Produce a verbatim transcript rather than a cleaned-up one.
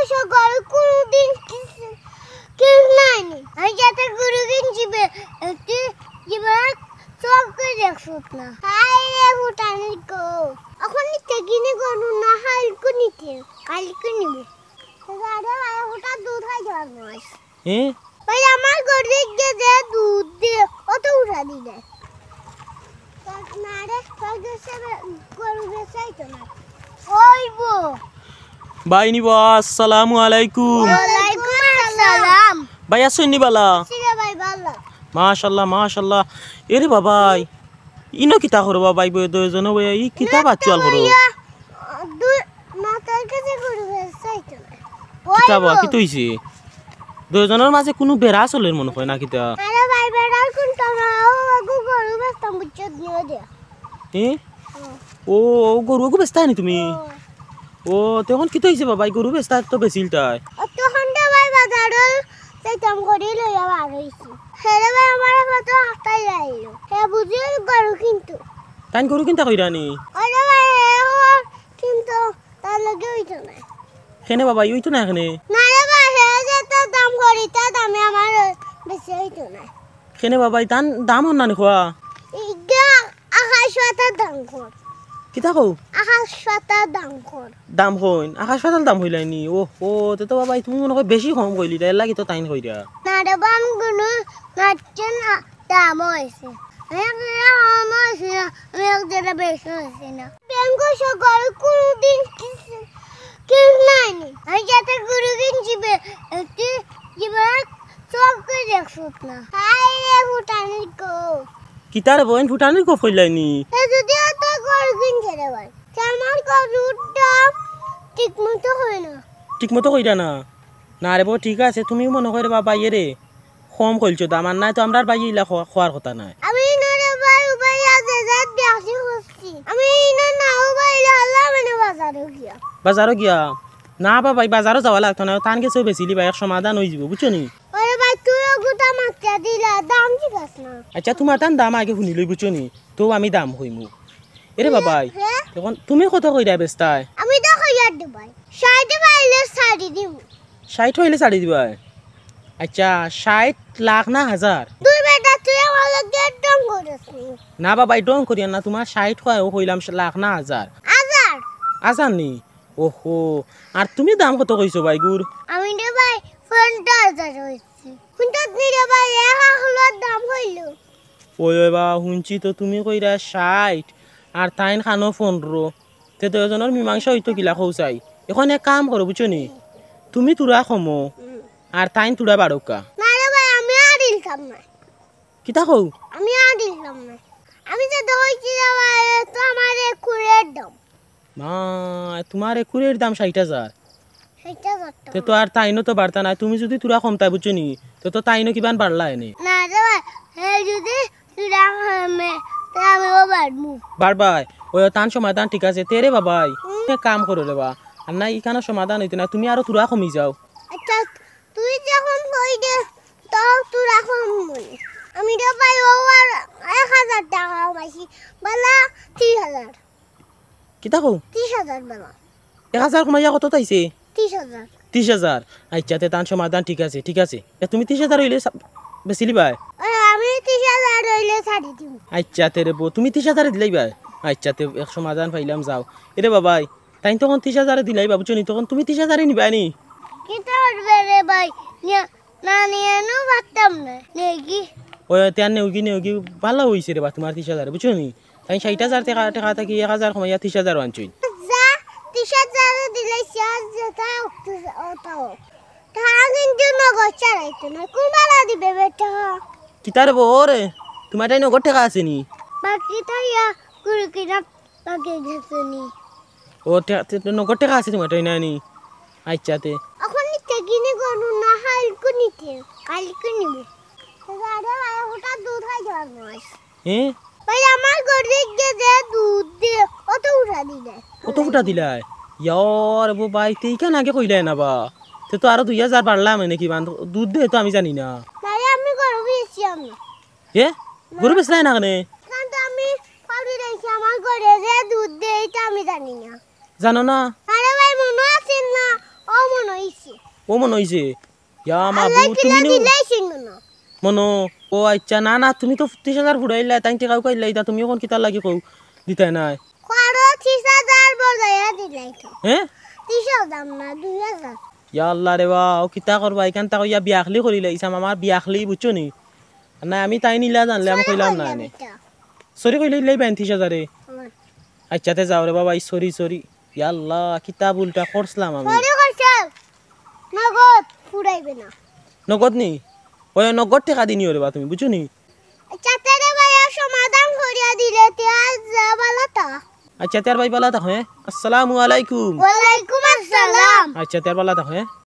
সে গরু কোনোদিন কিছু, কিছু নাইনি। আমি যাতে গরু কিনছি বে, একটি জীবনে চোখ করে দেখছত না। হায় রে ফুটানির গো, এখন নিতে কিনে গরু না, হালকু নিতে, কালকে নিব। আরে ভাই, ওটা দুধ হয় জন্মাস। হ্যাঁ? ভাই, আমার গরু যে দুধ দিয়ে অত উঠা দিলে। না রে, তোর দেশে গরু বেচাই তো না। ওই বো। ভাই নিবা, আসসালামু আলাইকুম। ওয়ালাইকুম আসসালাম। ভাই আছইন নি বালা? জি রে ভাই, বালা। মাশাআল্লাহ, মাশাআল্লাহ। এরে বাবাই, ইনো কিতা করো বাবাই, বই দুইজনে বই, ই কিতা বাচ্চাল করো? দুই মাথার কাছে গরু বেচাই তো না। ওই কিতা বা, বো। কিতা হইছে? দুইজনের মাঝে কোনো বেড়া চলের মনে হয় না কিতা? আরে ভাই, বেড়ার কোন টানা? ও, ওগু গরু বেচতাম, বুঝছো, নিয়ে দে। এ? ও, ও, গরু ওগু বেচতা নি তুমি? ও। ও, তে এখন কিতা হইছে বাবা? এই গরু বেচতা তো বেচিল তাই। ও, তখন তো ভাই বাজারও যাইতাম করি লইয়া বার হইছি। হে রে ভাই, আমার কত হাতাই আইলো। হে বুঝি গরু কিন্তু। তাইন গরু কিনতা কইরা নি? ওরে ভাই, হে ও কিন্তু তার লগে হইতো না। কেনে বাবা, ই হইতো না কেনে? না রে ভাই, হে যেটা দাম করি, তা দামে আমার বেশি হইতো না। কেনে বাবা, ইতান দাম হন না নি খোয়া? ইগা আকাশ পাতাল দাম কর। কিতা কও? আকাশ পাতাল দাম কর। দাম হইন? আকাশ পাতাল দাম হইলাইনি? ও, ও, তে তো বাবা, তুমি মনে হয় বেশি কম কইলি, এর লাগি তো তাইন কইরা। না রে বাবা, আমি কোনো নাচছে না, দাম হইছে। আমি এক জায়গা কম হইছে না, আমি এক জায়গা বেশি হইছে না। বেঙ্গল সরকার কোনোদিন কিছু, কিছু নাইনি। আমি যাতে গরু কিনছি বে, একটি জীবনে চোখ করে দেখছত না। হায় রে ফুটানির গো। কিতারে বইন ফুটানির গো ফইলাইনি? এ যদি অত গরু কিনছে রে ভাই, তে আমার গরুর দাম ঠিক মতো হয় না। ঠিক মতো কইরা না? না রে বউ, ঠিক আছে, তুমি মনে করে বাবা ইয়ে রে, কম কইলছো দাম, আর নাই তো আমরার ভাই ইলা খোয়া-, খোয়ার কথা নাই। আমি না রে ভাই, ও ভাই, আজ এজাত বিয়াসি করছি। আমি না, না, ও ভাই, ইলা আল্লাহ মানে বাজারও গিয়া। বাজারও গিয়া? না বাবা, এই বাজারও যাওয়া লাগতো না, তান গেছেও বেচিলি ভাই, এক সমাধান হয়ে যাবো, বুঝছো নি? ওরে ভাই, তুই ওগুতা মাত্রা দিলা, দাম জিজ্ঞাস না। আচ্ছা, তোমার তান দাম আগে শুনি লই, বুঝছো নি? তো আমি দাম কইমু। এরে বাবাই, হে? এখন তুমি কত কইরা বেচতায়? আমি তো কইয়ার দিবাই। ষাট পাইলে ছাড়ি দিমু। ষাট হইলে ছাড়ি দিবায়? আচ্ছা, ষাট লাখ না হাজার? দুই বেটা, তুই আমার লগে ঢং করস নি? না বাবাই, ঢং করিয়ার না, তোমার ষাট কয়, ও কইলাম লাখ না হাজার? হাজার। হাজার নি? ওহো, আর তুমি দাম কত কইছো ভাই গুর? আমি রে ভাই, পঞ্চাশ হাজার কইছি। পঞ্চাশ নি রে ভাই, এক আখলর দাম কইলো। ওই, ওই বা, হুনছি তো তুমি কইরা ষাট, আর তাইন খানো পনেরো। তে দুইজনর মীমাংসা হইতো কিলা কও চাই? এখন এক কাম করো, বুঝছো নি? তুমি তুরা কমো, আর তাইন তুরা বাড়উক্কা। না রে ভাই, আমি আর দিতাম না। কিতা কও? আমি আর দিতাম না। আমি তো দইছি রে ভাই, তো আমার এক কুড়ের দাম। মা, তোমার এক কুড়ের দাম ষাট হাজার। ষাট হাজার টাকা। তে তো আর তাইনও তো বাড়তা নাই, তুমি যদি তুরা কমতায়, বুঝছো নি? তে তো তাইনও কিবান বাড়লা এনে। না রে ভাই, হে যদি তুরা কমে, তে আমিও বাড়মু। বাড়বায়, ওই তান সমাধান ঠিক আছে। তে রে বাবাই, হুম। তুমি এক কাম করো রে বা, আর না, ইখানো সমাধান হইতো না, তুমি আরো তুরা কমি যাও। আচ্ছা, তুই যখন কই দে, তো তুরা কম মনে। আমি তো ভাই ও আর এক হাজার টাকা পাইছি, বলা ত্রিশ হাজার। কিতা কও? ত্রিশ হাজার বাবা। এক হাজার কমাইয়া কত তাইছে? ত্রিশ হাজার। ত্রিশ হাজার। আচ্ছা, তে তান সমাধান ঠিক আছে, ঠিক আছে। এ, তুমি ত্রিশ হাজার হইলে সা-, বেচিলি ভাই? ওই আমি ত্রিশ হাজার হইলে ছাড়ি দিমু। আচ্ছা, তে রে বউ, তুমি ত্রিশ হাজারে দিলাই ভাই? আচ্ছা, তে এক সমাধান পাইলাম, যাও। এরে বাবাই, তাইন তখন ত্রিশ হাজারে দিলাই বা, বুঝছো নি? তখন তুমি ত্রিশ হাজারে নিবায় নি? কিতা করবে রে ভাই? নিয়া না নিয়া নু পারতাম না। নেগি? ওই, তে আর নেওগি, নেওগি, ভালা হইছে রে বা, তোমার ত্রিশ হাজারে, বুঝছো নি? তাইন ষাট হাজার টেকা, টেকা থাকি এক হাজার কমাইয়া ত্রিশ হাজার আনছইন। যা, ত্রিশ হাজারে দিলে সে আর যেটা অত, অত। তা কিন্তু নগদ ছাড়াইতো না, কোন বালা দিবে বেটা? কিতা রে বউ রে, তোমার তাই নগদ টেকা আছে নি? বাকি তো ইয়া, কুড়ি কিনা বাকি গেছে নি। ও, তে, তে, তে নগদ টেকা আছে তোমার তাই না নি? আচ্ছা, তে। এখন নিতে কিনে গরু না, হালকু নিতে, কালকে নিব। আরে ভাই, ওটা দুধ হয় জন্মাস। হ্যাঁ? ভাই, আমার গরু যে দুধ দে, অত উঠা দিলে। অত উঠা দিলায়? ইয়ার বো ভাই, তে ইখান আগে কইলায় না বা। তে তো আরো দুই হাজার বাড়লাম এনে কি বান, দুধ দে তো আমি জানি না। ভাই, আমি গরু বেচছি আমি। এ? গরু বেচলায় না কেনে? কারণ তো আমি পাবি রইছি, আমার গরু যে দুধ দে, এটা আমি জানি না। জানো না? আরে ভাই, মনে আছে না? ও মনে হইছে। ও মনো অইছে। ইয়া মাবুদ, তুমি নু দিলাইছইন মনো। মনো, ও আইচ্ছা, না, না, তুমি তো তিশ হাজার ফুরাইলায়, তাইন টেকাও খাইলা, ইতা তুমি অখন কিতার লাগি কও, দিতায় নায়? কারো তিশ হাজার বজাইয়া দিলাই তো। হে? তিশ হাজার না, দুই হাজার। ইয়া আল্লাহ রে বা, অউ কিতা করবা, ইখান থাকি ইয়া বিয়াখলি করিলাইছাম, আমার বিয়াখলি, বুঝছো নি? না, আমি তাইন ইলা জানলে আমি কইলাম না এনে। Sorry কইলে ইলাই বাইন তিশ হাজারে। হুম। আইচ্ছা, তে যাও রে বাবা, ই sorry, sorry। ইয়া আল্লাহ, কিতা ভুলটা করছলাম আমি। Sorry কইছাও। নগদ ফুরাইবে না। নগদ নি? ওই নগদ টেকা দিনিও রে বা তুমি, বুঝছো নি? আইচ্ছা, তে রে ভাই, আর সমাধান করিয়া দিলে তে আর যা বালা তা। আইচ্ছা, তে আর ভাই বালা থাকো, হে? আসসালামু আলাইকুম। ওয়ালাইকুম আসসালাম। আইচ্ছা, তে আর বালা থাকো, হে?